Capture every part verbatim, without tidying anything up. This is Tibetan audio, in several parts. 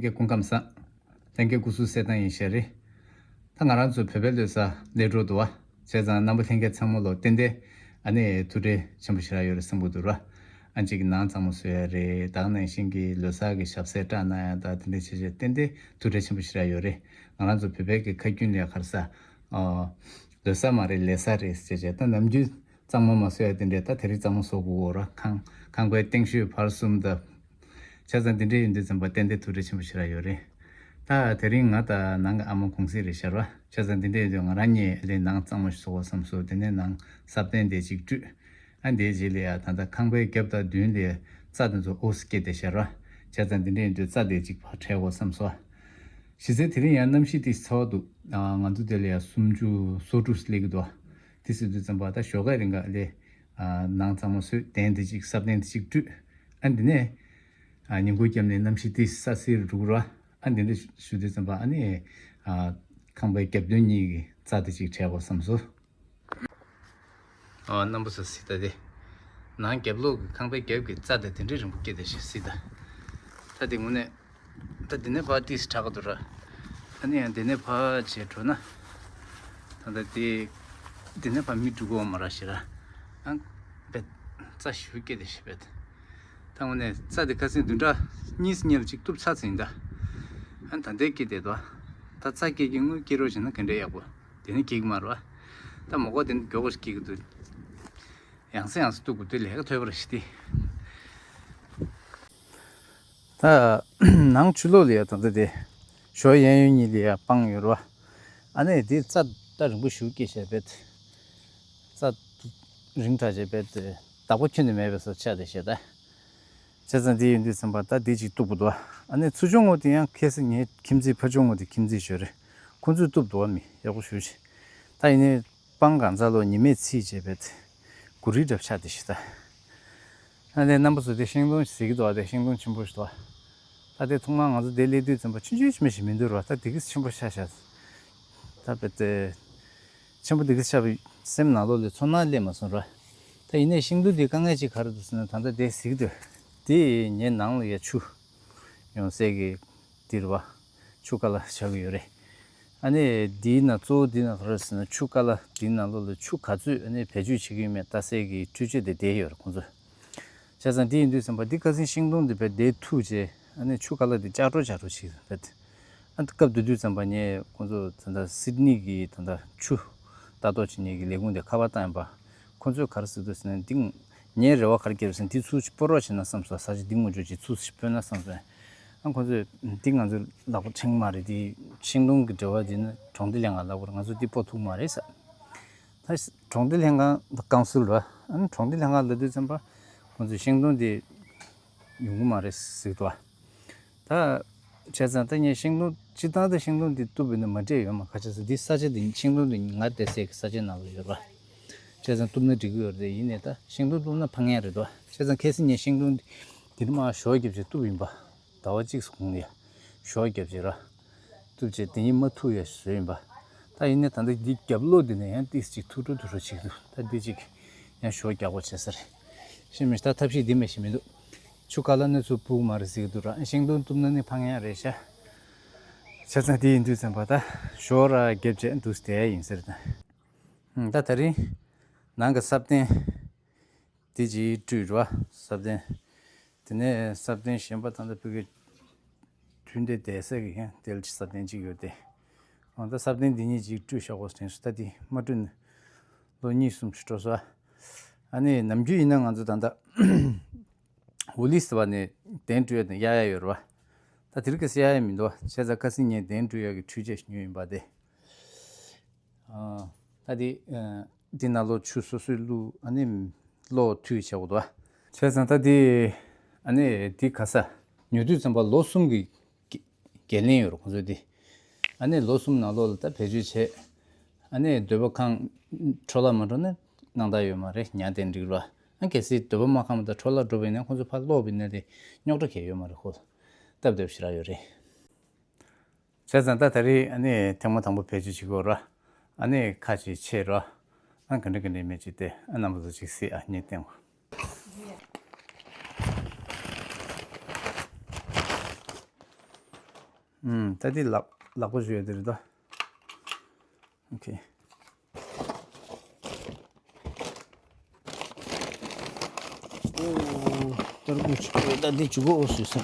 གི་སྐུ་ཁམས་བཟང་། ལྷན་རྒྱས་སྐུ་གཟུགས་གསལ་ཐང་ཡིན་ཤག་རེད། ད་ང་རང་ཚོ་བོད་པའི་ལོ་གསར་སླེབས་འགྲོ་འདུག་བ། བྱས་ཙང་རྣམ་པ་ལྷན་རྒྱས་ཚང་མ་ལོ་ཏན་ཏན་ཨ་ནི་ཐུགས་ཁྲལ་ཆེན་པོ་ཞེ་དྲག་ཡོད་རེད་བསམ་གྱི་འདུག་ར། ཨ་ཅིག་ནང་གཙང་མ་བཟོ་ཡ་རེད། ད་ག་ནང་བཞིན་གྱི་ལོ་གསར་གྱི་ཞབས་གསལ་སྐྲག་གནང་ཡ་ད་དེ་འདྲ་བྱས་བྱས་ཏན་ཏན་ཐུགས་ཁྲལ་ཆེན་པོ་ཞེ་དྲག་ཡོད་རེད། ང་རང་ཚོ་བོད་པའི་གི་ཁ་རྒྱུན་ལས་ག་རེ་ཟ། ཨ། ལོ་གསར་མ་རེད་ལས་གསར་རེད་ཟེར་བྱས་ད་ནམ་རྒྱུན་གཙང་མ་མ་བཟོ་ཡ་དེ་འདྲས་ད་དེ་རིང་གཙང་མ་བཟོ་དགོས་གོ་ར། ཁང་ཁང་པའི་སྟེང་ཤོད་བར་གསུམ་ད། བྱས་ཙང་དེ་འདྲས་ཡིན་དུས་ཙམ་པ་ཏན་ཏན་ཐུགས་ཁྲལ་ཆེན་པོ་ཞེ་དྲག་ཡོད་རེད། ད་དེ་རིང་ང་དང་ནང་གི་ཨ་མ་གུང་སེང་རེད་ཤག་ར། བྱས་ཙང་དེ་འདྲས་ཡིན་དུས་ང་རང་གཉིས་ལས་ནང་གཙང་མ་ཞིག་བཟོ་དགོས་བསམ་སོང་། དེ་ནས་ནང་སྲབ་ཐན་དེ་གཅིག་བཀྲུས། ཨ་འདིའི་རྗེས་ལ་ཡ་ད་ལྟ་ཁང་པའི་རྒྱབ་དང་མདུན་ལ་རྩྭ་དེ་ཚོ་ཨོ་སི་སྐྱེས་བསྡད་ཤག་ར། བྱས་ཙང་དེ་འདྲས་ཡིན་དུས་རྩྭ་དེ་གཅིག་ཕར་འཁྲལ་དགོས་བསམ་སོང་། གཞི་རྩའི་དེ་རིང་ཡང་གནམ་གཤིས་ཏིག་ཚ་བ་འདུག་ཨ་ང་ཚོ་དེ་ལ་ཡ་སུམ་ཅུ་སོ་དྲུག་སླེབས་ཀྱི་འདུག་དེ་ཟེར་དུས་ཙམ་པ་ད་ཞོགས་ཀས་རིང་ག་ལས་ཨ་ནང་གཙང་མ་བཟོས། གདན་དེ་གཅིག་སྲབ་གདན་དེ་གཅིག་བཀྲུས། ཨ་འདི་ནས་ཨ་ཉིན་གུང་རྒྱབ་ནས་གནམ་གཤིས་ཏིག་ས་སིར་འགྲོ་གི་ར། ཨ་འདི་འདྲ་ཞུ་དུས་ཙམ་པ་ཨ་ནི་ཨ་ཁང་པའི་རྒྱབ་མདུན་གཉིས་ཀྱི་རྩྭ་དེ་གཅིག་འཁྲལ་དགོས་བསམ་སོང་། ཨ་རྣམ་པ་ཚོ་གཟིགས་ད་དེ། ནང་རྒྱབ་ལོགས་ཀྱི་ཁང་པའི་རྒྱབ་ཀྱི་རྩྭ་དེ་དེ་འདྲའི་རིང་པོ་སྐྱེས་བསྡད་ཤག་གཟིགས་ད། ད་དེ་དངོས་གནས། ད་དེ་ནས་ཕར་ཏིས་དྲག་ག་འདུག་ར། ཨ་ནི་ཡང་དེ་ནས་ཕར་བྱས་འགྲོ་ན། ད་ལྟ་དེ། དེ་ནས་ཕར་མི་འགྲོ་གི་ཡོད་མ་རེད་ཤག་ར། ཨ། བེད། རྩྭ་ཞེ་པོ་སྐྱེས་བསྡད་ཤག་བེད། ད་དངོས་གནས་རྩྭ་དེ་ཁ་སང་བདུན་ཕྲག་གཉིས་སྔོན་ལ་གཅིག་གཏུབ་ཚར་ཚར་ཡིན་ད། ཨ་ད་ལྟའི་སྐྱེས་བསྡད་འདུག་ད་རྩྭ་སྐྱེ་གི་དངུལ་སྐྱེ་རོགས་བྱས་ན་ག་འདྲ་ཡག་པོ། དེ་ནས་སྐྱེ་གི་མ་རེད་བ། ད་མོ་གོ་དེ་ནས་མགྱོགས་པོ་ཞིག་སྐྱེ་གི་འདུག་ཡང་སེ་ཡང་སེ་གཏུབ་དགོས་དུས་ལས་ཀ་ཐོལ་པ་རེད་ཤག་དེ། ད་ནང་ཆུ་ལོག་ལ་ཡ་ད་ལྟ་དེ་ཞོ་གཡས་གཡོན་གཉིས་ལ་ཡ་སྤང་ཡོད་རེད་བ། ཨ་ནི་དེ་རྩྭ་ད་རིང་པོ་ཞེ་པོ་སྐྱེས་བཞག་བེད། རྩྭ་རིང་དྲགས་བྱས་བེད་དེ་བདག་པོ་ཁྱོན་ནས་མེད་པའི་བཟོ་ཆགས་བསྡད་བཞག་ད། བྱས་ཙང་དེ་ཡིན་དུས་ཙམ་པ་ད་དེ་གཅིག་གཏུབ་དགོས་འདུག་ཨ་ནི་ཚུར་ཕྱོགས་ངོས་དེ་ཡང་ཁ་སང་ངའི་ཁྱིམ་མཚེས་ཕར་ཕྱོགས་ངོས་དེ་ཁྱིམ་མཚེས་ཞོ་རེད། ཁོ་ཚོས་གཏུབ་འདུག་བ། མི་ཡག་པོ་ཞེ་པོ་ཅིག་ད་ཡིན་ནའི། སྤང་གང་ཚ་ལོ་ཉི་མས་ཚིག་བྱས་པའི་གུ་རི་འདྲ་ཆགས་དེ་ཤི་ད། ཨ་ནི་རྣམ་པ་ཚོ་དེ་ཤིང་སྡོང་ཟེར་གྱི་འདུག་ཨ་དེ་ཤིང་སྡོང་ཆེན་པོ་ཞིག་འདུག་ད་དེ་ཐོག་མར་ང་ཚོ་དེ་སླེབས་དུས་ཙམ་པ་ཆུང་ཆུང་ཞིག་མ་ཞིག་མི་འདུག་ར། ད་དེ་གིས་ཆེན་པོ་ཆགས་ཤག་ད་བེད་དེ། ཆེན་པོ་དེ་གིས་ཆགས་པའི་སེམས་ནང་ལོགས་ལ་ཚོར་སྣང་སླེབས་མ་སོང་ར། ད་ཡིན་ནའི་ཤིང་སྡོང་དེ་དཀའ་ངལ་ཅིག་ག་རེ་འདུག་ཟེར་ན་ད་ལྟ་དེ་ཟེར་གྱི་འདུག་དེ་ངའི་ནང་ལ་ཡ་ཆུ། ཡོང་སའི་གི་འདིར་བ། ཆུ་ཀ་ལ་ཆགས་ཀྱི་ཡོད་རེད། ཨ་ནི་འདིའི་ནང་གཙོ་བོ་འདི་ནང་ག་རེ་ཟེར་ན་ཆུ་ཀ་ལ་འདིའི་ནང་ལོགས་ལ་ཆུ་ག་ཚོད་ཨ་ནི་བེད་སྤྱོད་བྱེད་ཀྱི་ཡོད་མེད་ལྟ་སའི་གི་འཕྲུལ་ཆས་དེ་བསྡད་ཡོད་རེད་ཁོང་ཚོས། བྱས་ཙང་འདི་ཡིན་དུས་ཙམ་པ་འདི་ཁ་སང་ཤིང་སྡོང་འདི་བེད་བསྡད་ཐུག་རྗེས་ཨ་ནི་ཆུ་ཀ་ལ་འདི་ལྕགས་སྒྲོག་ལྕགས་སྒྲོག་བྱེད་ཀྱི་རེད། ཨ་ནི་སྐབས་དེ་དུས་ཙམ་པ་ངས་ཁོང་ཚོ་ད་ལྟ་སིད་ནི་གི་ད་ལྟ་ཆུ་ལྟ་རྟོག་བྱེད་མཁན་གྱི་ལས་ཁུངས་དེ་ཁ་པར་བཏང་ཡིན་པ། ཁོ་ཚོས་ག་རེ་ཟེར་འདུག་ཟེར་ན་འདི། ངའི་རེ་བ་ག་རེ་བརྒྱབ་ཟེར་ན་འདི་ཚུར་སྤོ་རོགས་བྱས་ན་བསམ་སོང་། ས་ཆ་འདི་ངོ་སྤྲོད་ཀྱི་ཚུར་སྤོས་ན་བསམ་སོང་། ཨ་ཁོ་ཚོས་འདི་ང་ཚོའི་ལག་པ་འཕྲེང་མ་རེད། འདི་ཤིང་སྡོང་གི་འབྲེལ་བ་འདི་ནི་གྲོང་སྡེ་ལྷན་ཁང་ལག་པར་ང་ཚོ་འདི་སྤོ་ཐུབ་མ་རེད་ཟེར། ད་གྲོང་སྡེ་ལྷན་ཁང་ད་ཀའུན་སིལ་རེད། ཨ་ནི་གྲོང་སྡེ་ལྷན་ཁང་ལབ་དུས་ཙམ་པ་ཁོ་ཚོས་ཤིང་སྡོང་འདི་ཡོང་གི་མ་རེད་ཟེར་གི་འདུག་ད། བྱས་ཙང་ད་ངས་ཤིང་སྡོང་སྤྱིར་བཏང་ད་ཤིང་སྡོང་འདི་གཏུབ་པ་ཡིན་ན་མ་འདྲེས་ཡོད་མ་ཁ་ཆགས་སོང་། འདི་ས་ཆ་འདི་ཤིང་སྡོང་འདི་ང་བསྡད་སའི་གི་ས་ཆའི་ནང་ལ་ཡོད་རེད། བྱས་ཙང་གཏུབ་ན་འགྲིག་གི་ཡོད་རེད། ཡིན་ནའི་ད་ཤིང་སྡོང་གཏུབ་ན་ཕངས་ཡག་རེད་དོ། བྱས་ཙང་ཁ་སང་ངས་ཤིང་སྡོང་འདི་འདིར་མར་ཞོ་བརྒྱབ་བྱས་གཏུབ་ཡིན་པ། ཟླ་བ་གཅིག་གོང་ལ་ཡ་ཞོ་བརྒྱབ་བྱས་ར། གཏུབ་བྱས་དེ་ཉིད་མ་ཐུག་ཡ་བཟོས་ཡིན་པ། ད་ཡིན་ནའི་ད་ལྟ་འདི་རྒྱབ་ལོགས་འདི་ནས་ཡང་ཏིས་གཅིག་ཐུག་འགྲོ་ཐུག་འགྲོ་བྱེད་ཀྱི་འདུག་ད་འདི་གཅིག་ཡང་ཞོ་རྒྱག་དགོས་བྱས་ས་རེད། ཤེས་མི་ད་ཐབས་ཤེས་འདི་མེད་ཤེས་མི་འདུག་ཆུ་ཀ་ལ་ནི་ཚུར་སྤུ་གུ་མ་རེད་ཟེར་གྱི་འདུག་ར། ཤིང་སྡོང་གཏུབ་ན་ནི་ཕངས་ཡག་རེད་ཤག་བྱས་ཙང་དེ་ཡིན་དུས་ཙམ་པ་ད་ཞོ་ར་རྒྱབ་བྱས་འདུག་བསྡད་ཡ་ཡིན་ཟེར་ད། ད་ད་རིང་ནང་གི་སྲབ་ཐན་དེ་ཅིག་བཀྲུས་ར། སྲབ་ཐན། དེ་ནས་སྲབ་ཐན་གཞན་པ་ད་ལྟ་ཕ་གི་དུས་འདི་བསྡད་ས་གི་ཡང་དེ་ལ་སྲབ་ཐན་གཅིག་ཡོད་དེ། འོ་ད་སྲབ་ཐན་འདི་གཉིས་ཅིག་བཀྲུས་བཞག་གོ་དྲན་སོང་། ད་འདི་མ་བཀྲུས་ནས་ལོ་གཉིས་གསུམ་ཞིག་འགྲོ་སོང་ཨ། ཨ་ནི་ནམ་རྒྱུན་ཡིན་ན་ང་ཚོ་ད་ལྟ་ཝུ་ལི་སི་བ་ནས་གདན་བཀྲུ་ཡ་དང་གཡར་ཡ་ཡོད་རེད་བ། ད་དེ་རིང་ཁ་སང་གཡར་ཡ་མི་འདུག་བ། བྱས་ཙང་ཁ་སང་ངས་གདན་བཀྲུ་ཡ་གི་འཕྲུལ་ཆས་ཞིག་ཉོས་ཡིན་པ་དེ། ཨ། ད་དེ། ཨ། འདི་ནང་ལོགས་ཆུ་སོ་སོས་བླུགས་ཨ་ནི་གློག་མཐུད་བྱས་འོ་དོ། བྱས་ཙང་ད་དེ་ཨ་ནི་འདི་ག་ས་ཉོ་དུས་ཙམ་པ་ལོ་གསུམ་གྱི་འགན་ལེན་ཡོད་རེད་ཁོང་ཚོས་དེ། ཨ་ནི་ལོ་གསུམ་ནང་ལོགས་ལ་ད་བེད་སྤྱོད་བྱས། ཨ་ནི་འདོད་པ་ཁེངས་འཕྲོ་བརླག་མ་འགྲོ་ན་སྣང་དག་ཡོད་མ་རེད། ཉར་ཏེ་འགྲིག་ར། ཨ་གལ་སྲིད་འདོད་པ་མ་ཁེངས་པ་དང་འཕྲོ་བརླག་འགྲོ་བ་ཡིན་ན་ཁོང་ཚོ་ཕར་སློག་པ་ཡིན་ན་དེ་རྙོག་དྲ་གང་ཡང་ཡོད་མ་རེད་ཁོ། སྟབས་བདེ་པོ་ཞེ་དྲག་ཡོད་རེད། བྱས་ཙང་ད་ད་རེས་ཨ་ནི་ཐེངས་མ་དང་པོ་བེད་སྤྱོད་བྱེད་ཀྱི་ཡོད་ར། ཨ་ནི་ཁ་ཅིག་ཕྱེ་ར། ཨ་ག་འདྲ་ག་འདྲ་མེད་ཅིག་སྟེ་ཨ་རྣམ་པ་ཚོ་ཅིག་གཟིགས་ཨ་ངས་བསྟན་གོ། ཨུམ། ད་འདི་ལག་ལག་པ་བཞུ་ཡ་དེ་རེད་དོ། ཨོ་ཁེ། ཨོ། ཏར་ཀུ་ཅིག་ད་འདི་ཅུ་གོ་ཨོ་སུ་ས་ད།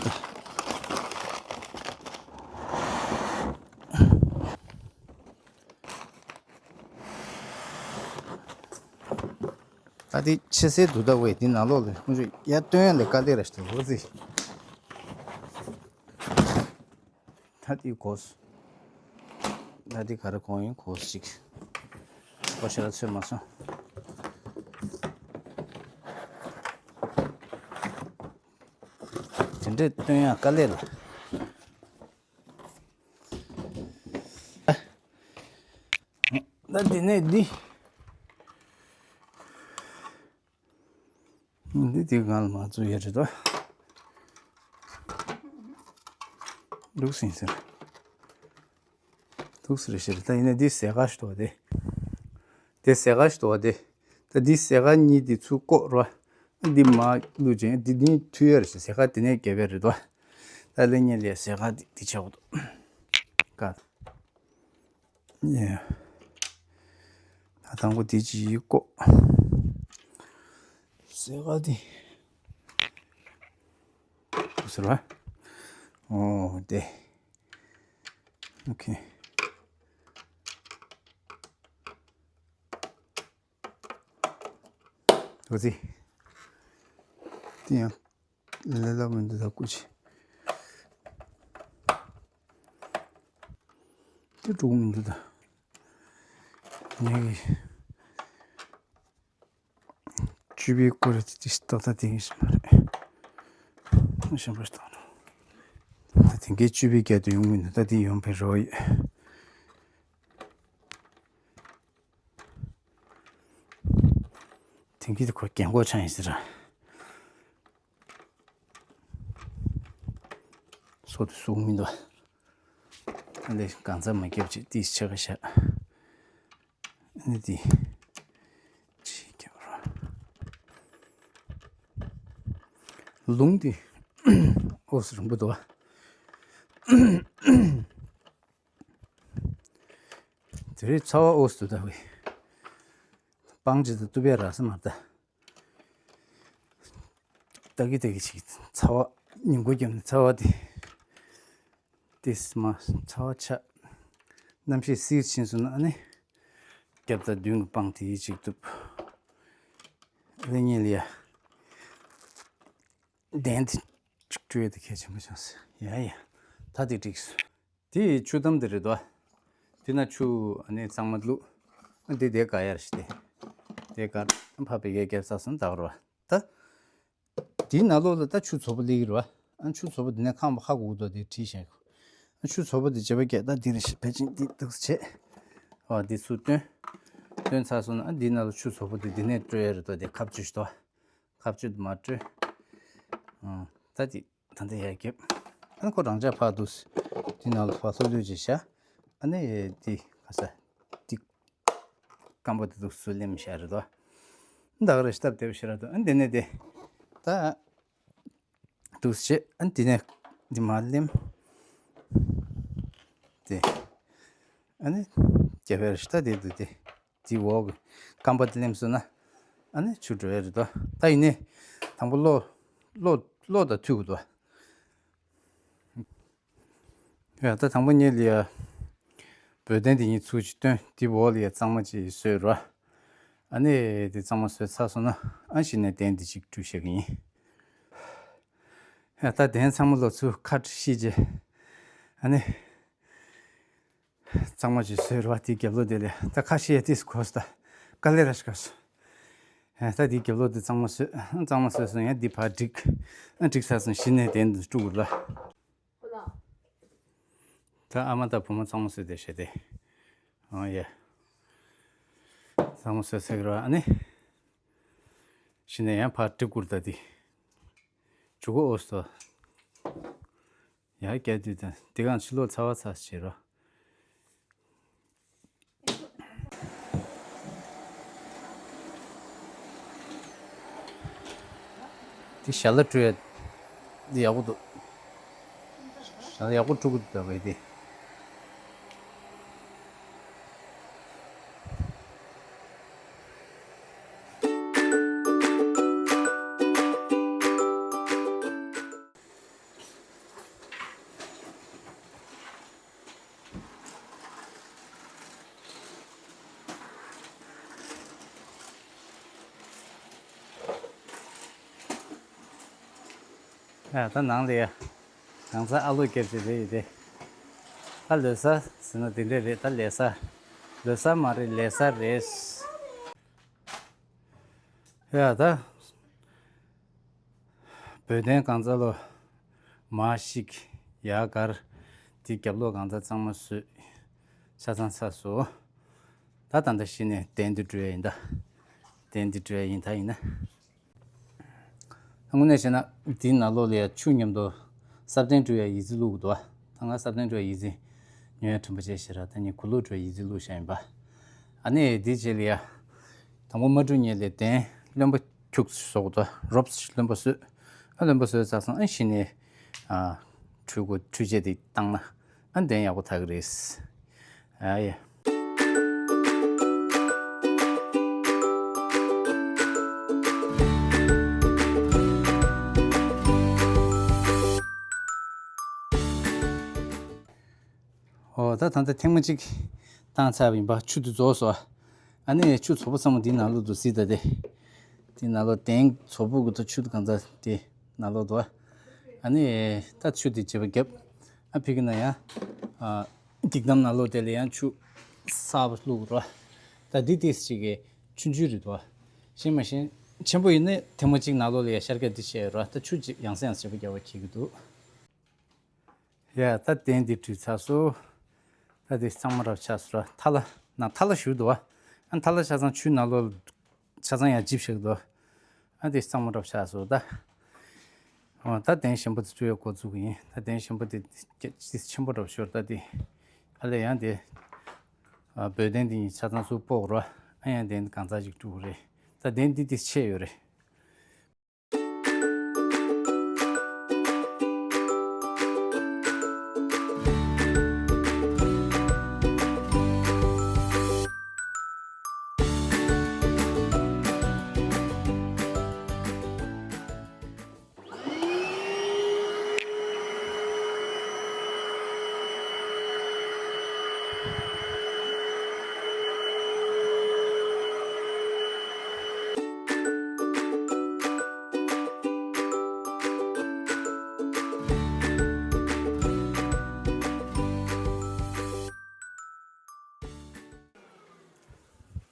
ད་འདི་ཕྱི་སེ་དུ་ད་ཝེ་འདི་ནང་ལོགས་ལ་ཁོང་ཚོས་ཡར་བཏོན་ཡ་ལས་དཀའ་ལས་ར་ཞིག་འདུག་ཟེ། ད་འདི་གོས། ད་འདི་ག་རེ་གོན་ཡིན་གོས་ཅིག་ཁོ་ཤ་ཚོད་མ་སོང་། དེ་འདྲས་བཏོན་ཡ་དཀའ་ལས་ལ། ད་འདི་ནས་འདི། འདི་དེ་གང་ལ་མ་བཙུགས་ཡ་རེད་དོ། འདུག་སེ་ཟེར། འདུག་སེ་རེད་ཤེར། ད་ཡིན་ན་འདི་ཟས་ཁ་ཞིག་འདུག་བ་དེ། དེ་ཟས་ཁ་ཞིག་འདུག་བ་དེ། ད་འདི་ཟས་ཁ་གཉིས་འདི་ཚུར་བཀོག་རོ། འདི་མ་བླུགས་ཅན་འདི་ནི་མཐུད་ཡ་རེད་ཤེར། ཟས་ཁ་དེ་ནས་རྒྱབ་ཡ་རེད་དོ། ད་ལེ་ཉེ་ལེ་ཟས་ཁ་འདི་འདི་ཆགས་འདུག་ཀ། ཡེ། ད་དང་པོ་དེ་ཅི་ཡིས་བཀོག་ཟས་ཁ་དེ། ཟེར་བ། ཨོ་དེ། ཨོ་ཁེ། འོ་ཙི། དེ་ཡང་། ལས་སླ་མི་འདུག་ད་སྐུ་མཁྱེན། དེ་འགྲོ་གི་མི་འདུག་ད། ངས་གི། བཅུ་པའི་སྐོར་རེད་དེ་ཏོག་ཙམ་དེ་ཡིན་ཞིག་མ་རེད། གཞན་པ་ཞིག་བཏང་རོགས། ད་དེང་གི་བཅུ་པའི་རྒྱལ་དུ་ཡོང་གི་འདུག་ད་དེ་ཡོང་བའི་རོགས་ཡོད། དེང་གི་དེ་ཁོ་རྒན་གོག་ཆགས་ཡིན་ཟེར་ར། སོ་དེ་སུག་མི་འདུག་ཨ་ལས་གང་ཚ་མ་རྒྱབ་ཅིག་ཏིས་ཆེ་ག་ཤ། ཨ་ནི་དེ་ཅི་རྒྱབ་ར། ལུང་དེ་ཨོ་སི་རིང་པོ་འདུག་དེ་རིང་ཚ་བ་ཨོ་སི་འདུག་ད་བས། སྤང་ཅི་ད་ཏུ་བས་ར་ས་མ་ད། ད་གི་ད་གི་ཅིག་ཚ་བ་ཉིན་གུང་རྒྱབ་ནས་ཚ་བ་དེ། དེ་སི་མ་ཚ་བ་ཆགས། གནམ་གཤིས་བསིལ་ཕྱིན་སོང་ན་ཨ་ནི། རྒྱབ་དང་མདུན་གྱི་སྤང་དེ་ཡིས་ཅིག་གཏུབ། ཨ་ནི་གཉིས་ལ་ཡ། གདན་དེ་ཅིག་བཀྲུས་དེ་གལ་ཆེན་པོ་བྱུང་སོང་། ཡ་ཡ། ད་དེ་འགྲིག་སོང་། དེ་ཆུ་དམ་དེ་རེད་དོ། དེ་ན་ཆུ་ཨ་ནི་གཙང་མ་བླུགས། ཨ་འདི་དེ་ག་ཡར་ཞིག་དེ། དེ་ག་ཕ་བེ་གའི་རྒྱབ་ས་སོང་ད་བར་བ། ད། དེའི་ནང་ལོགས་ལ་ད་ཆུ་བཙོག་པོ་སླེབས་ཀྱི་རེད་བ། ཨ་ཆུ་བཙོག་པོ་དེ་ནས་ཁང་པ་ཧ་གོ་གི་འདུག་དེ་བྲིས་བཞག་གོ། ཨ་ཆུ་བཙོག་པོ་དེ་བྱེད་པ་སྐད་ད་དེ་རེད་ཤི་ཕལ་ཆེར་འདི་འདུག་སེ་བྱས། ཨ་འདི་ཚུར་བཏོན། བཏོན་ཚར་སོང་ན་ཨ་འདི་ནང་ལ་ཆུ་བཙོག་པོ་དེ་འདི་ནས་སྤྲོད་ཡ་རེད་དོ། དེ་ཁབ་ཆུ་ཞིག་དོ། ཁབ་ཆུ་དེ་མ་སྤྲོད། ཨ་ད་དེ་ད་འདི་ཡར་རྒྱབ། ཨ་ཁོ་རང་ཅག་ཕར་འདུག་སེ། འདི་ནང་ལ་ཕར་ལྷོད་ལྷོད་ཅིག་བཞག་ཨ་ནི་འདི་ག་ས་འདི། སྐམ་པོ་དེ་འདུག་སེ་ལེམ་བཞག་རེད་དོ། ད་ག་རེ་སྟབས་བདེ་པོ་ཞིག་རེད་དོ། ཨ་འདི་ནས་དེ། ད། འདུག་སེ་བྱས་ཨ་འདི་ནས་འདི་མར་ལེམ། དེ། ཨ་ནི། རྒྱབ་པའི་རེ་ཞིག་ད་དེ་འདུག་དེ། དེ་འོག་གི་སྐམ་པོ་དེ་ལེམ་སོང་ན། ཨ་ནི་ཆུ་འགྲོ་ཡ་རེད་དོ། ད་ཡིན་ནའི། དང་པོ་གློག་གློག་གློག་དང་མཐུད་དགོས་དོ། ཡ་ད་དང་པོ་ཉིད་ལ་ཡ། འབོལ་གདན་འདི་གཉིས་ཚུར་ཅིག་བཏོན་འདི་འོག་ལ་ཡ་གཙང་མ་ཅིག་བཟོས་རོ། ཨ་ནི་འདི་གཙང་མ་བཟོས་ཚར་སོང་ན་ཨ་གཞི་ནས་གདན་འདི་ཅིག་བཀྲུ་བྱེད་ཀྱི་ཡིན། ཡ་ད་གདན་ཚང་མ་ལོ་ཚུར་ཁ་བྲི་ཤེས་རྗེས། ཨ་ནི། གཙང་མ་ཅིག་བཟོས་རོ་དེའི་རྒྱབ་ལོགས་དེ་ལས་ད་ཁ་ཤས་ཡ་ཏིས་གོ་སོང་ད། དཀའ་ལས་ར་ཞིག་ག་སོང་། ཡ་ད་དེའི་རྒྱབ་ལོགས་དེ་གཙང་མ་བཟོས་གཙང་མ་བཟོས་སོང་ཡ་འདི་ཕར་བསྒྲིགས། ཨ་བསྒྲིགས་ཚར་སོང་གཞི་ནས་གདན་འདི་བཀྲུ་དགོས་ལ། ད་ཨ་མ་དང་བུ་མོ་གཙང་མ་བཟོས་ཏེ་བྱས་ཏེ། ཨོ་ཡ། གཙང་མ་བཟོས་ཚར་གི་རེད་བ་ཨ་ནི། གཞི་ནས་ཡང་ཕར་སྒྲིག་དགོས་རེད་ད་དེ། ཇུ་གུ་ཨོ་སོ། ཡ་སྐྱ་དུས་དང་དེ་གང་ཕྱི་ལོགས་ཚ་བ་ཚ་ཞེས་རོ། དེ་ཞལ་ལག་བཀྲུ་ཡ་འདི་ཡག་པོ་འདུག་ཡག་པོ་འཁྲུ་གི་འདུག་གས་དེ། ཨ་ད་ནང་ལ་ཡ། གང་ཟག་ཨ་ལོ་སྐྱེས་ཚེ་རེད་ཡིན་ཏེ། ད་ལོ་གསར་ཟེར་ན་དེ་འདྲས་རེད། ད་ལོ་གསར། ལོ་གསར་མ་རེད། ལོ་གསར་རེད། ཡ་ད། བོད་དོན་གང་ཚ་ལོ། མ་ཤིག་ཡ་གར། དེ་རྒྱབ་ལོགས་གང་ཚ་གཙང་མ་བཟོས། ཆ་ཚང་ཚ་བཟོ། ད་ད་ལྟ་གཞི་ནས་གདན་དུ་འགྲོ་ཡ་ཡིན་ད། གདན་དུ་འགྲོ་ཡ་ཡིན་ད་ཡིན་ན། དངོས་གནས་བྱས་ན་དེའི་ནང་ལོགས་ལ་ཡ་ཆུ་མཉམ་དུ་སྲབ་གདན་བཀྲུ་ཡ་ཡི་ཙི་བླུགས་འདུག་ད་ང་སྲབ་གདན་བཀྲུ་ཡ་ཡི་ཙི་ཉོ་ཡ་དྲན་པ་བྱས་ཤེས་ར། ད་ནི་གུ་ལུག་བཀྲུ་ཡ་ཡི་ཙི་བླུགས་བཞག་ཡིན་པ། ཨ་ནི་དེ་རྗེས་ལ་ཡ། དང་པོ་མ་བཀྲུ་ཉེ་ལས་གདན་རློན་པ་ཁྱུག་བཟོ་དགོས་ད། རོབ་རློན་པ་བཟོས། ཨ་རློན་པ་བཟོས་ཚར་སོང་། ཨ་གཞི་ནས་ཨ་འཁྲུད་དགོས། འཁྲུད་བྱེད་དེ་བཏང་ན། ཨ་གདན་ཡག་པོ་ཐག་གི་རེད། ཨ་ཡ། ཨོ་ད་ད་ལྟ་ཐེངས་མ་གཅིག་བཏང་ཚར་བ་ཡིན་པ། ཆུ་དེ་རྫོགས་སོང་། ཨ་ནི་ཆུ་བཙོག་པོ་ཚང་མ་འདིའི་ནང་ལོགས་འདུག་སྲིད་ད་དེ། འདིའི་ནང་ལོགས་གདན་བཙོག་པོ་གི་ད་ཆུ་དེ་གང་ཚ་དེ་ནང་ལོགས་འདུག་ཨ་ནི་ད་ཆུ་དེ་བྱེད་པ་བརྒྱབ། ཨ་ཕི་གི་ན་ཡང་། ཨ་འགྱིག་དམ་ནང་ལོགས་དེ་ལ་ཡང་ཆུ་གསར་པ་བླུགས་རོགས། ད་འདི་ཏིས་ཅིག་གི་ཆུང་ཆུང་རེད་འདུག་ཤེས་མ་ཤེས། ཆེན་པོ་ཡིན་ན་ཐེངས་མ་གཅིག་ནང་ལོགས་ལ་ཡང་ཤར་སྐད་འདི་བཤད་རོགས། ད་ཆུ་ཅིག་ཡང་སེ་ཡང་སེ་བྱེད་པ་བརྒྱབ་པ་འཁྱེར་གི་འདུག་ཡ་ད་གདན་འདི་བཀྲུས་ཚར་སོང་། ད་འདི་གཙང་མ་རབ་ཆགས་སོང་ར། ཐལ་བ་ན་ཐལ་བ་བཞུར་འདུག་ཨ་ཐལ་བ་ཆ་ཚང་ཆུ་ནང་ལོགས་ཆ་ཚང་ཡང་འཇིབ་བཞག་འདུག་ཨ་འདི་གཙང་མ་རབ་ཆགས་སོང་ད། ཨོ་ད་གདན་གཞན་པ་དེ་བཀྲུ་ཡ་འགོ་བཙུགས་ཀྱི་ཡིན། ད་གདན་གཞན་པ་དེ་ཆེན་པོ་རབ་ཤོར་ད་དེ། ཨ་ལས་ཡང་དེ། ཨ་བོད་གདན་འདི་གཉིས་ཆ་ཚང་ཚུར་སྤོ་དགོས་ར། ཨ་ཡང་གདན་གང་ཚ་ཅིག་བཀྲུ་དགོས་རེད། ད་གདན་འདི་དེ་ཆད་ཡོད་རེད།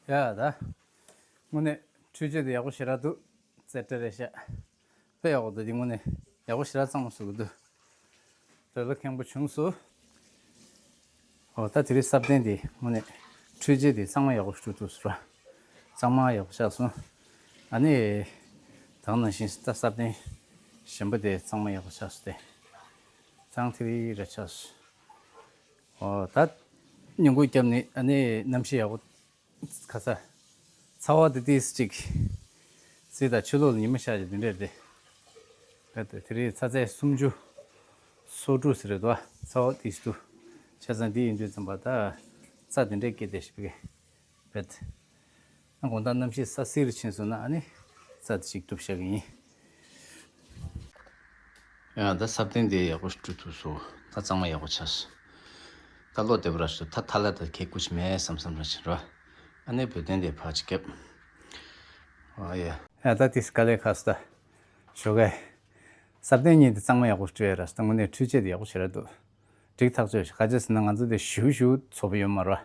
ཡ་ད། དངོས་གནས་འཕྲུལ་ཆས་དེ་ཡག་པོ་ཞེ་དྲག་འདུག་རྩེ་གྲ་རེ་ཤག་དཔེ་ཡག་པོ་འདུག་དེ་དངོས་གནས་ཡག་པོ་ཞེ་དྲག་གཙང་མ་བཟོ་གི་འདུག་དོ་ལོ་ཁེངས་པོ་བྱུང་སོང་། ཨོ་ད་དེ་རིང་སྲབ་གདན་དེ་དངོས་གནས་འཕྲུལ་ཆས་དེ་གཙང་མ་ཡག་པོ་བཀྲུ་ཐུབ་སོང་ར། གཙང་མ་ཡག་པོ་ཆགས་སོང་། ཨ་ནི། ད་ག་ནང་བཞིན་ད་སྲབ་གདན་གཞན་པ་དེ་གཙང་མ་ཡག་པོ་ཆགས་སོང་སྟེ། གཙང་ཐིག་རི་ར་ཆགས་སོང་། ཨོ་ད། ཉིན་གུང་བརྒྱབ་ནས་ཨ་ནི་གནམ་གཤིས་ཡག་པོ། ཁ་ས། ཚ་བ་དེ་ཏིས་ཅིག་སྲིད་ད་ཕྱི་ལོགས་ལ་ཉི་མ་ཤར་ཅིག་དེ་འདྲས་རེད། རེད་དེ་དེ་རིང་ཚ་ཚད་སུམ་ཅུ། སོ་དྲུག་ཟེར་རེད་དོ། ཚ་བ་ཏིས་འདུག་བྱས་ཙང་འདི་ཡིན་དུས་ཙམ་པ་ད། རྩྭ་དེ་འདྲས་སྐྱེས་བསྡད་ཤག་པས། བེད། ཨ་དགོང་དག་གནམ་གཤིས་ས་བསིལ་ཕྱིན་སོང་ན་ཨ་ནི་རྩྭ་དེ་ཅིག་གཏུབ་བཞག་གི་ཡིན། ཡང་ད་སྲབ་གདན་དེ་ཡག་པོ་ཞིག་བཀྲུ་ཐུབ་སོང་། ད་གཙང་མ་ཡག་པོ་ཆགས་སོང་། ད་ལོ་བདེ་པོ་ར་ཞིག་ད་ཐ་ལ་ད་ཁེ་ཀུ་ཅི་མེད་བསམ་བསམ་ར་ཕྱིན་རོ། ཨ་ནི་བོད་དོན་དེ་ཕར་ཅིག་བརྒྱབ། ཨ་ཡ། ཡ་ད་དེ་དཀའ་ལས་ཁག་སོང་ད། ཞོགས་ཀས། སྲབ་གདན་གཉིས་དེ་གཙང་མ་ཡག་པོ་བཀྲུ་ཡ་ར་ད་དངོས་གནས་འཕྲུལ་ཆས་དེ་ཡག་པོ་ཞེ་དྲག་འདུག་འགྲིག་ཐག་ཆོད་ཤག་ག་ཅི་ཟེར་ན་ང་ཚོ་དེ་ཞུ་ཞུ་ཚོ་པ་ཡོད་མ་རེད།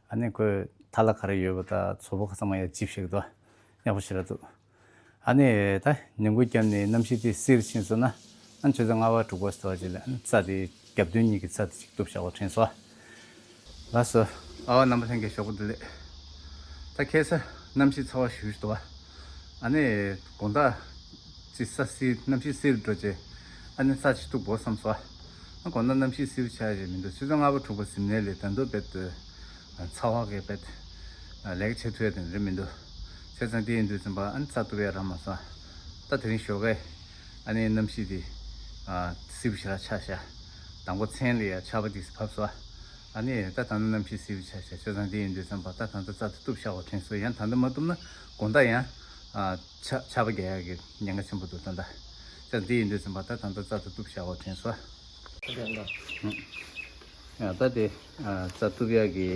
ཨ་ནི་ཁོས་ཐ་ལ་ག་རེ་ཡོད་པ་ད་ཚོ་པ་ཁ་ཚང་མ་ཡ་ཅིབ་ཞིག་འདུག་ཡག་པོ་ཞེ་དྲག་འདུག་ཨ་ནི་ད་ཉིན་གུང་བརྒྱབ་ནས་གནམ་གཤིས་དེ་བསིལ་ཕྱིན་སོང་ན་ཨ་ཆུ་ཚོད་ལྔ་པ་དྲུག་པ་ཟེར་བ་ཅིག་ལ་ཨ་ནི་རྩྭ་དེ་རྒྱབ་མདུན་གཉིས་ཀྱི་རྩྭ་དེ་ཅིག་གཏུབ་བཞག་པ་དྲན་སོང་། ལགས་སོ། ཨ་བ་རྣམ་པ་ལྷན་རྒྱས་ཞོགས་པ་བདེ་ལེགས། ད་ཁ་སང་གནམ་གཤིས་ཚ་བ་ཞུ་ཞུ་འདུག་བ། ཨ་ནི་དགོང་དག་ཅིག་ས་བསིལ་གནམ་གཤིས་བསིལ་འགྲོ་རྗེས་ཨ་ནི་ས་ཅིག་གཏུབ་དགོས་བསམ་སོང་། ཨ་དགོང་དག་གནམ་གཤིས་བསིལ་ཆགས་ཞིག་མི་འདུག་ཆུ་ཚོད་ལྔ་པ་དྲུག་པ་ཟིན་ནས་ལས་ད་དུང་རྦད་དེ་ཚ་བ་གིས་རྦད་ལས་ཀ་བྱེད་ཐུབ་ཡ་དེ་འདྲ་མི་འདུག་བྱས་ཙང་དེ་ཡིན་དུས་ཙམ་པ་ཨ་ནི་ས་གཏུབ་ཡ་རག་མ་སོང་། ད་དེ་རིང་ཞོགས་ཀས་ཨ་ནི་གནམ་གཤིས་དེ་བསིལ་པོ་ཞེ་དྲག་ཆགས་ཤག་ད་ དང་པོ་མཚན་ལ་ཡ་ཆར་པ་འདི་བབས་སོང་། ཨ་ནི་ད་ད་ནི་གནམ་གཤིས་བསིལ་བ་ཆགས་ཤག་བྱས་ཙང་འདི་ཡིན་དུས་ཙམ་པ་ད་ད་ལྟ་རྩྭ་དེ་གཏུབ་བཞག་པ་དྲན་སོང་། ཡང་ད་ལྟ་མ་གཏུབ་ན་དགོང་དག་ཡང་ཨ་ཆར་ཆར་པ་རྒྱག་ཡག་གི་ཉེན་ཁ་ཆེན་པོ་འདུག་ད་ལྟ། བྱས་ཙང་འདི་ཡིན་དུས་ཙམ་པ་ད་ད་ལྟ་རྩྭ་དེ་གཏུབ་བཞག་པ་དྲན་སོང་། ཨ་ད་དེ་ཨ་རྩྭ་གཏུབ་ཡག་གི་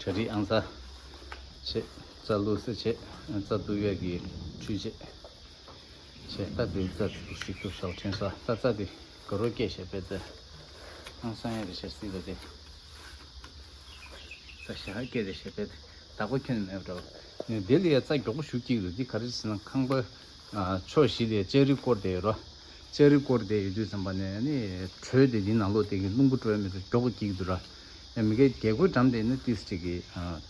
གྲ་སྒྲིག་ཨང་གསར་བྱས། རྩྭ་བླུགས་ས་བྱས། རྩྭ་གཏུབ་ཡག་གི་འཕྲུལ་ཆས་བྱས། ད་དེ་རྩྭ་དེ་གཏུབ་ཤིག་གཏུབ་ཤོག་དྲན་སོང་། ད་རྩྭ་དེ་དགའ་རབ་སྐྱེས་བྱས་པས་ད། ཨང་གསར་ཡག་རེད་བྱས་སྲིད་པ་དེ། རྩྭ་ཞེ་དྲག་སྐྱེས་རེད་བྱས་པས་བདག་པོ་ཁྱོན་ནས་མེད་པ་འདྲ་བ། དེ་ལ་ཡ་རྩྭ་མགྱོགས་པོ་ཞེ་དྲག་སྐྱེ་གི་འདུག་འདི་ག་རེ་ཟེར་ན་ཁང་པ་ཕྱོགས་བཞི་ལ་ཡ་ལྕགས་རི་བསྐོར་བསྡད་ཡོད་རེད། ལྕགས་རི་བསྐོར་བསྡད་ཡོད་དུས་ཙམ་པ་ནས་ནི་དྲོད་དེ་འདི་ནང་ལོགས་དེ་གི་རླུང་བུ་བྲོ་ཡ་མེད་དུས་མགྱོགས་པོ་སྐྱེ་གི་འདུག་ར། ཡ་མི་གའི་རྒྱལ་སྒོའི་འགྲམ་དེ་ནི་ཏིས་ཅིག་གི་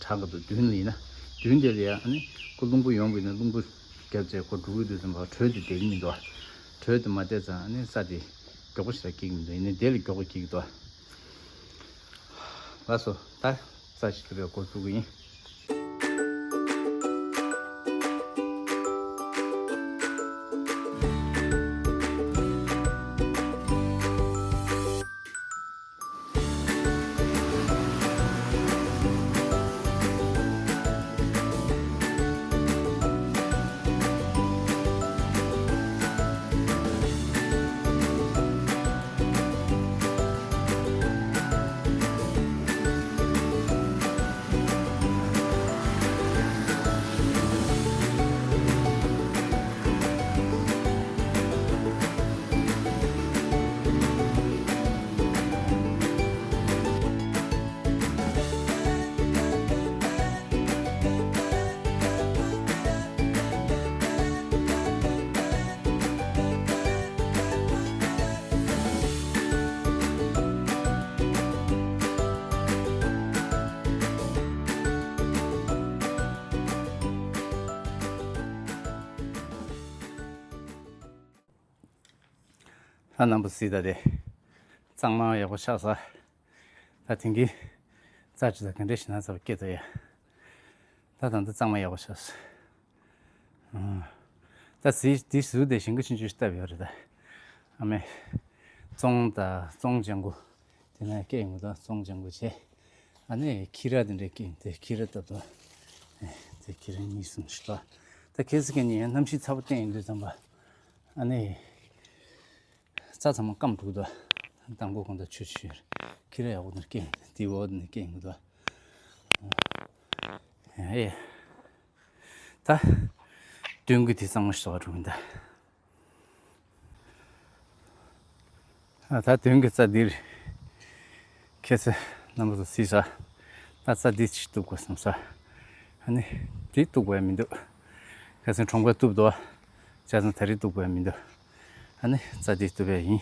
དྲག་གི་འདུག་མདུན་ལ་ཡིན་ན། མདུན་དེ་ལ་ཡ་ཨ་ནི་ཁོ་རླུང་བུ་ཡོང་བ་ཡིན་ན་རླུང་བུ་རྒྱབ་བྱས་ཁོ་འགྲོ་གི་དུས་ཙམ་པ་དྲོད་དེ་བསྡད་ཀྱི་མི་འདུག་དྲོད་དེ་མ་བསྡད་ཙང་ཨ་ནི་རྩྭ་དེ་མགྱོགས་པོ་ཞིག་ལ་སྐྱེ་གི་མི་འདུག་ཡིན་ནའི་དེ་ལ་མགྱོགས་པོ་སྐྱེ་གི་འདུག་ལགས་སོ། ད་རྩྭ་ཞིག་ཏུ་རེ་འགོ་བཙུགས་ཀྱི་ཡིན། ལྷ་རྣམ་པ་གཟིགས་དང་དེ། གཙང་མ་ཡག་པོ་ཆགས་ས། ད་དེང་གི་རྩྭ་ཅི་ད་ག་འདྲ་ཞིག་ན་ཚ་བ་སྐྱེ་ད་ཡ། ད་ད་འདི་གཙང་མ་ཡག་པོ་ཆགས་ས། ཨ། ད་གཟིགས་འདི་ཟུར་དེ་ཞིང་ཁ་ཆུང་ཆུང་ཞིག་བཏབ་ཡོད་རེད་ད། ཨ་མས། ཙོང་ད་ཙོང་ལྗང་གུ། དེ་ནས་སྐྱེ་ཡོང་གི་འདུག་ཙོང་ལྗང་གུ་བྱས། ཨ་ནི་ཁྱི་ར་དེ་འདྲས་སྐྱེ་ཡོང་དེ་ཁྱི་ར་ལྟ་བུ། ཨེ། དེ་ཁྱི་ར་གཉིས་གསུམ་ཞིག་ལ། ད་ཁྱེད་ཚོ་ག་ནས་ཡང་གནམ་གཤིས་ཚ་པོ་བསྟན་ཡོང་དུས་ཙམ་པ། ཨ་ནི། རྩྭ་ཚང་མ་སྐམ་འགྲོ་གི་འདུག་དང་པོ་གོང་དུ་ཆུ་ཆུ། ཁྱི་ར་ཡག་པོ་དེ་འདྲས་སྐྱེ་ཡོང་དེ་འོག་དེ་ནས་སྐྱེ་ཡོང་གི་འདུག་ཨེ། ད། མདུན་གྱི་དེ་གཙང་མ་ཞིག་བཟོ་བ་འགྲོ་གི་འདུག་ཨ། ད་མདུན་གྱི་རྩྭ་འདིར། ཁྱེད་ཚོ་རྣམ་པ་ཚོ་གཟིགས་ས། ད་རྩྭ་འདི་ཅིག་གཏུབ་དགོས་བསམ་ས། ཨ་ནི། འདི་གཏུབ་དགོས་ཡ་མི་འདུག་ཁ་སང་གྲོང་པ་གཏུབ་འདུག་བྱས་ཙང་ད་རེས་གཏུབ་དགོས་ཡ་མི་འདུག་ཨ་ནི་རྩྭ་འདི་གཏུབ་ཡ་ཡིན།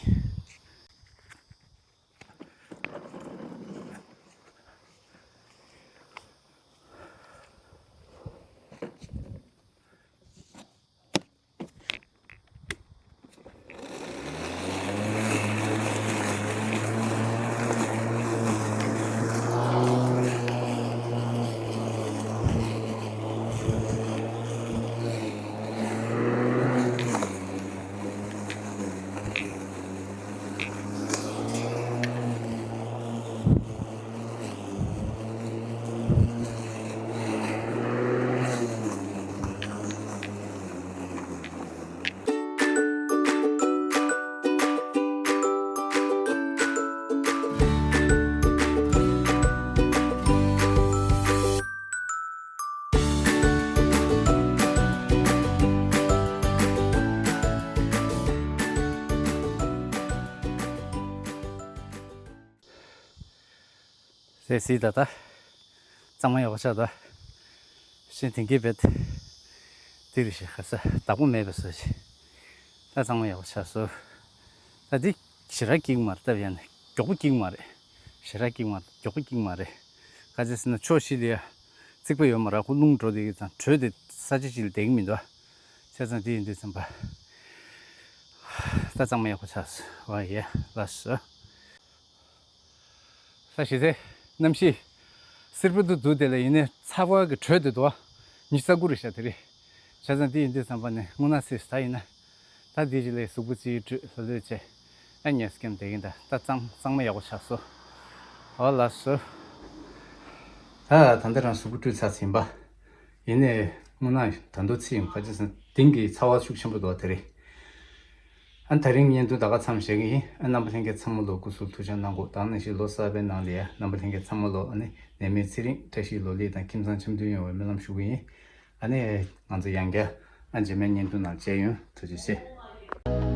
ཟས་ཟིག་ད་ད། གཙང་མ་ཡག་པོ་ཆགས་ད། ཤིང་དེང་གི་བེད། དེ་རེད་ཤག་ཁ་ས་བདག་པོ་མེད་པ་བཟོ་ཞིག་ད་གཙང་མ་ཡག་པོ་ཆགས་སོང་། ད་འདི་ཞེ་དྲག་སྐྱིད་མ་རེད། སྟབས་ཡག་ནས་མགྱོགས་པོ་སྐྱིད་མ་རེད། ཞེ་དྲག་སྐྱིད་མ་རེད། མགྱོགས་པོ་སྐྱིད་མ་རེད། ག་ཚོད་ཟེར་ན་ཕྱོགས་བཞི་ལ་ཡ། རྩིག་པ་ཡོད་མ་རེད། ཁོ་རླུང་འགྲོ་དེ་གི་ཙང་དྲོད་དེ་ས་ཆ་གཅིག་ལ་བསྡད་ཀྱི་མི་འདུག་བྱས་ཙང་དེ་ཡིན་དུས་ཙམ་པ། ད་གཙང་མ་ཡག་པོ་ཆགས་སོང་། ཨོ་ཡེ། ལགས་སོ། ས་གཞི་དེ་གནམ་གཤིས་བསིལ་པོ་འདུག་འདུག་དེ་ལ་ཡིན་ནའི་ཚ་བ་གི་དྲོད་དེ་འདུག་ཉི་ཤུ་རྩ་དགུ་རེད་ཤག་དེ་རེད། བྱས་ཙང་དེ་ཡིན་དུས་ཙམ་པ་ནས་སྔོ་ནག་སེ་ད་ཡིན་ན། ད་དེ་གཞི་ལ་གཟུགས་པོ་རྩིས་སྤྲོད་ལྷོད་ལྷོད་བྱས། ཨ་ཉེས་སྐྱོན་དེ་ཡིན་ད། ད་གཙང་གཙང་མ་ཡག་པོ་ཆགས་སོ། འོ་ལགས་སོ། ད་ད་ལྟ་རང་གཟུགས་པོ་བཀྲུས་ཚར་ཟིན་པ། ཡིན་ནའི་དངོས་གནས་ད་དུང་ཚིག་ཡིན་ག་ཅི་ཟེར་ན་དེང་གི་ཚ་བ་ཤུགས་ཆེན་པོ་འདུག་དེ་རེད། ཨ་ད་རིང་བརྙན་ཐུང་ད་ག་མཚམས་བཞག་གི་ཡིན། ཨ་རྣམ་པ་ལྷན་རྒྱས་ཚང་མ་ལོ་སྐུ་གཟུགས་ཐུགས་ཅག་གནང་དགོས། ད་ནང་བཞིན་ལོ་གསར་པའི་ནང་ལ་ཡ་རྣམ་པ་ལྷན་རྒྱས་ཚང་མ་ལོ་ཨ་ནི་ནད་མེད་ཚེ་རིང་བཀྲ་ཤིས་ལོ་ལེགས་དང་ཁྱིམ་ཚང་འཆམ་མཐུན་ཡོང་བའི་སྨོན་ལམ་ཞུ་གི་ཡིན། ཨ་ནི་ང་ཚོ་ཡང་བསྐྱར་ཨ་རྗེས་མའི་བརྙན་ཐུང་ནང་མཇལ་ཡོང་། ཐུགས་རྗེ་ཆེ།